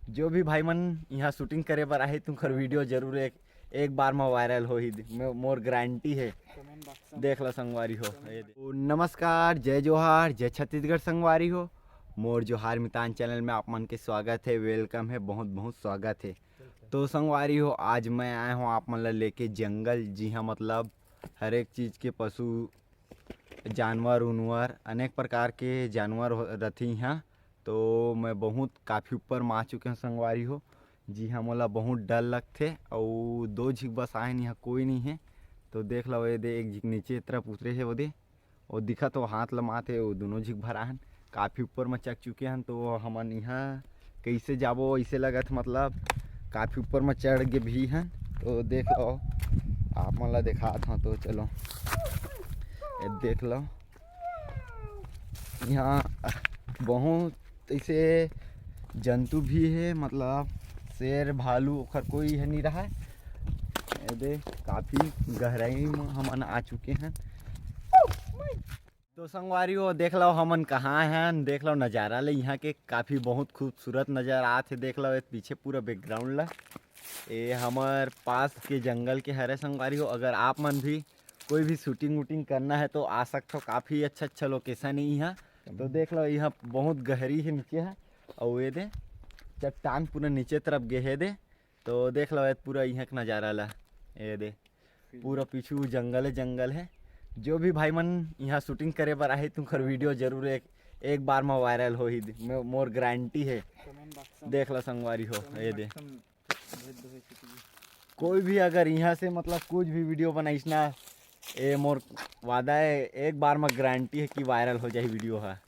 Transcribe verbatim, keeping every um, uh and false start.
जो भी भाई मन यहाँ शूटिंग करे बर आही, तुंखर वीडियो जरूर एक एक बार में वायरल होही। मोर गारंटी है। देख ला संगवारी हो। तो नमस्कार, जय जोहार, जय छत्तीसगढ़ संगवारी हो। मोर जोहार मितान चैनल में आप मन के स्वागत है, वेलकम है, बहुत बहुत स्वागत है। तो संगवारी हो, आज मैं आए हूँ आप मन ला लेके जंगल। जी हाँ, मतलब हर एक चीज के पशु जानवर उनवर, अनेक प्रकार के जानवर रथे इहाँ। तो मैं बहुत काफ़ी ऊपर मा आ चुके हूँ संगवारी हो। जी हाँ, मोला बहुत डर लगथे। अउ दो झिक बस आए, यहाँ कोई नहीं है। तो देख लो, ये दे एक झिक नीचे तरफ उतरे है, वो दे, वो दिखा तो हाथ लमात है, वो दोनों झिक भरा हन। काफ़ी ऊपर में चढ़ चुके हैं, तो हमन यहाँ कैसे जाबो ऐसे लगत, मतलब काफ़ी ऊपर में चढ़ गे भी हैं। तो देख लो, आप मन ला दिखात हूँ, तो चलो ये देख लो। यहाँ बहुत ऐसे जंतु भी है, मतलब शेर भालू ओखर कोई है नहीं रहा है। ये दे काफ़ी गहराई में हमन आ चुके हैं। तो संगवारी हो, देख लो हमन कहाँ हैं, देख लो नज़ारा ले यहाँ के, काफ़ी बहुत खूबसूरत नज़र आत है। देख लो ये पीछे पूरा बैकग्राउंड ला, ये हमर पास के जंगल के हरे संगवारी हो। अगर आप मन भी कोई भी शूटिंग वूटिंग करना है तो आ सकते हो, काफ़ी अच्छा अच्छा लोकेशन है यहाँ। तो देख लो, यहाँ बहुत गहरी है नीचे है, और ये दे चट्टान पूरा नीचे तरफ गे है दे। तो देख लो ये पूरा यहाँ का नज़ारा ला, ये दे पूरा पीछू जंगल है, जंगल है। जो भी भाई मन यहाँ शूटिंग करे बर आही, तुंखर वीडियो जरूर एक एक बार में वायरल होही, मोर गारंटी है। देख ला संगवारी हो, ये दे कोई भी अगर यहाँ से मतलब कुछ भी वीडियो बनाइस ना, ये मोर वादा है, एक बार में गारंटी है कि वायरल हो जाही वीडियो हा।